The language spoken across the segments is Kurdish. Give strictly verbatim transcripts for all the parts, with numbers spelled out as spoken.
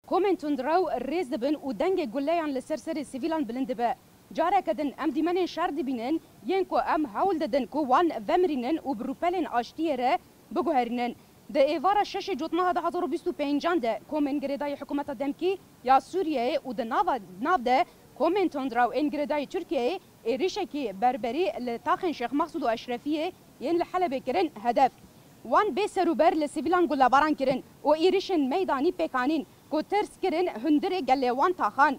Komên tundrew rêz dibin û dengê guleyan li ser serê sivîlan bilind dibe. Careke din em dîmenên şer dibînin, yên ku em hewl didin ku wan vemirînin û bi rûpelên aştiyê re biguherînin. Di êvara şeşê Cotmeha du hazar û bîst û pêncan de komên girêdayî hikûmeta demkî ya Sûriyeyê û di nava, nav de komên tundrew ên girêdayî Tirkiyeyê êrîşekî berberî li taxên Şêx Mexsûd û Eşrefiyê yên li Helebê kirin hedef. Wan bê serûber li sivîlan gulebaran kirin û êrîşên meydanî pêk anîn ku tirs kirin hundirê gelê wan taxan.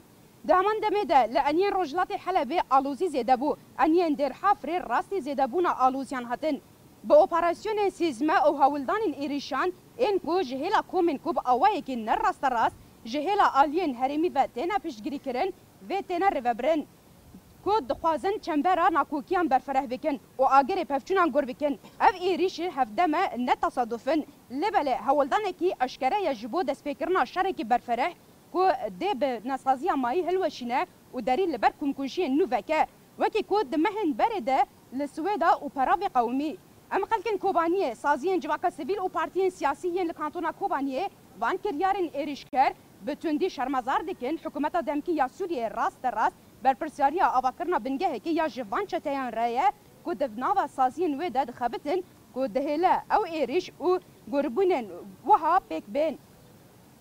Di heman demê de li eniyên rojhilatê Helebê alozî zêde bû. Eniyên Dêr Hefrê rastî zêdebûna aloziyan hatin. Bi operasyonên sîzme û hewldanên êrîşan ên ku ji hêla komên ku bi awayekî ne rasterast ji hêla aliyên herêmî ve têne piştgirîkirin, vê têne rêvebirin. Ku dixwazin çembera nakokiyan berfereh bikin û agirê pevçûnan gur bikin. Ev êrîşî hevdem e, ne tesaduf in. Lê belê hewldanekî eşkere ye ji bo destpêkirina şerekî berfereh ku dê bi nesaziya mayî hilweşîne û derî li ber komkujiyên nû veke, wekî ku di mehên berê de li Swêda û Peravê qewimî. Em xelkên Kobaniyê, saziyên civaka sivîl û partiyên siyasî yên li Kantona Kobaniyê van kiryarên êrîşker bi tundî şermezar dikin. Hikûmeta demkî ya Sûriyeyê rast bi rast berpirsiyariya avakirina bingehekî ya ji van çeteyan re ye ku di nava saziyên wê de dixebitin ku dihêle ew êrîş û gurbûnên wiha pêk bên.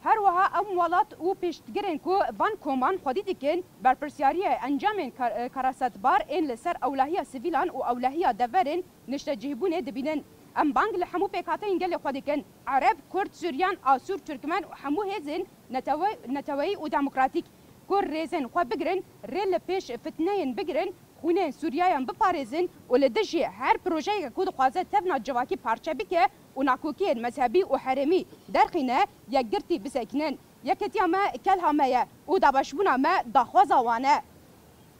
Her wiha em welat û piştgirên ku van koman xwedî dikin, berpirsiyariya encamên kar-, karasetbar ên li ser ewlehiya sivîlan û ewlehiya deverên niştecihbûnê dibînin. Em bang li hemû pêkhateyên gelê xwe dikin, Ereb, Kurd, Suryan, Asûr, Tirkmen û hemû hêzên netewe-, neteweyî û demokratîk, ku rêzên xwe bigirin, rê li pêş fitneyên bigirin, xwînên Sûriyeyan biparêzin û li dijî her projeyeke ku dixwaze tevna civakî parçe bike û nakokiyên mezhebî û herêmî derxîne, yekgirtî bisekinin. Yeketiya me kelha me ye û dabeşbûna me daxwaza wan e.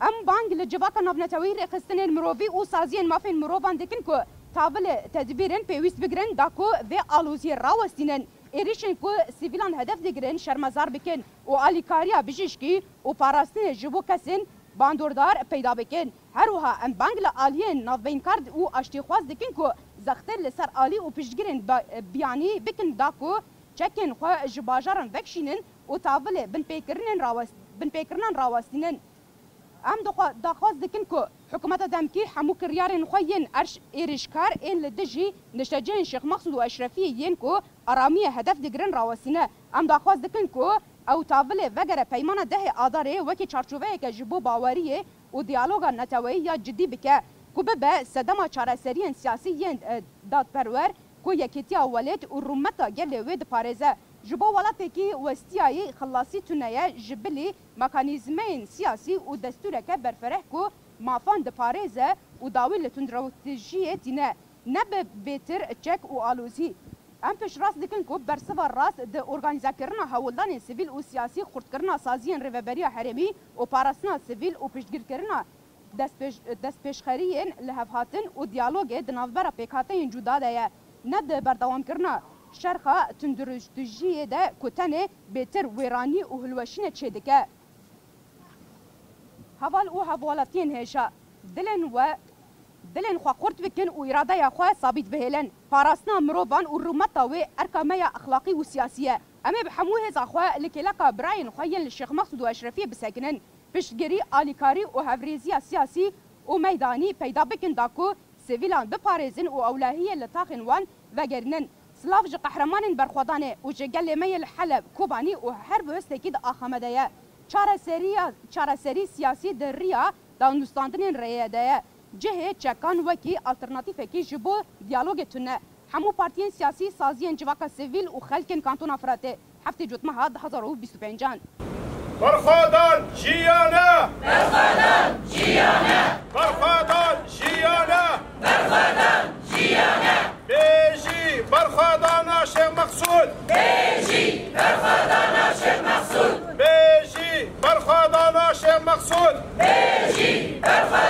Em bang li civaka navneteweyî, rêxistinên mirovî û saziyên mafên mirovan dikin ku tavilê tedbîrên pêwîst bigirin da ku vê aloziyê rawestînin. Êrîşên ku sivîlan hedef digirin şermezar bikin û alîkariya bijîşkî û parastinê ji bo kesên bandordar peyda bikin. Her wiha em bang li aliyên navbeynkar û aştîxwaz dikin ku zextê li ser alî û piştgirên ba-, biyanî bikin da ku çekên xwe ji bajaran vekişînin û tavilê binpêkirinên rawest-, binpêkirinan rawestînin. Em dixwa-, daxwaz dikin ku hikûmeta demkî hemû kiryarên xwe yên erş-, êrîşkar ên li dijî niştecihên Şêx Mexsûd û Eşrefiyê yên ku aramiyê hedef digirin rawestîne. Em daxwaz dikin ku ew tavilê vegere peymana dehê Adarê wekî çarçoveyeke ji bo baweriyê û diyaloga neteweyî ya cidî bike, ku bibe sedema çareseriyên siyasî yên, e, dadperwer, ku yekîtiya welêt û rûmeta gelê wê diparêze. Ji bo welatekî westiyayî xilasî tune ye, ji bilî mekanîzmeyên siyasî û destûreke berfereh ku mafan diparêze û dawî li tundrewtijiyê tîne, ne bi bêtir çek û alozî. Em piştrast dikin ku bersiva rast di organîzekirina hewldanên sivîl û siyasî, xurtkirina saziyên rêveberiya herêmî û parastina sivîl û piştgirkirina destpêş-, destpêşxeriyên lihevhatin û diyalogê di navbera pêkhateyên cuda de ye, ne di berdewamkirina şerxa tundurûtijiyê de ku tenê bêtir wêranî û hilweşînê çêdike. Heval û hevwelatiyên hêja, dilên we, dilên xwe xurt bikin û îradeya xwe sabît bihêlin. Parastina mirovan û rûmeta wê erka me ya exlaqî û siyasî ye. Em ê bi hemû hêza xwe li kêleka birayên xwe yên li Şêx Mexsûd û Eşrefiyê bisekinin. Piştgirî, alîkarî û hevrêziya siyasî û meydanî peyda bikin da ku sivîlan biparêzin û ewlehiyê li taxên wan vegerînin. Silav ji qehremanên berxwedanê û ji gelê me yê li Heleb, Kobanî û her bihustekî di axa me de ye. Çareseriya, çareserî siyasî di riya danûstandinên rêye de ye. Cihê çekan wekî alternatîfekî ji bo diyalogê tune. Hemû partiyên siyasî, saziyên civaka sivîl û xelkên Kantona Firatê, heftê Cotmeha du hazar û bîst û pêncan. Berxwedan jiyane! Berxwedan jiyane! Berxwedan jiyane! Berxwedan jiyane! Bêjî berxwedana Şêx Mexsûd! Bêjî berxwedana Şêx Mexsûd! Bêjî berxwedana Şêx Mexsûd! Bêjî berxwedana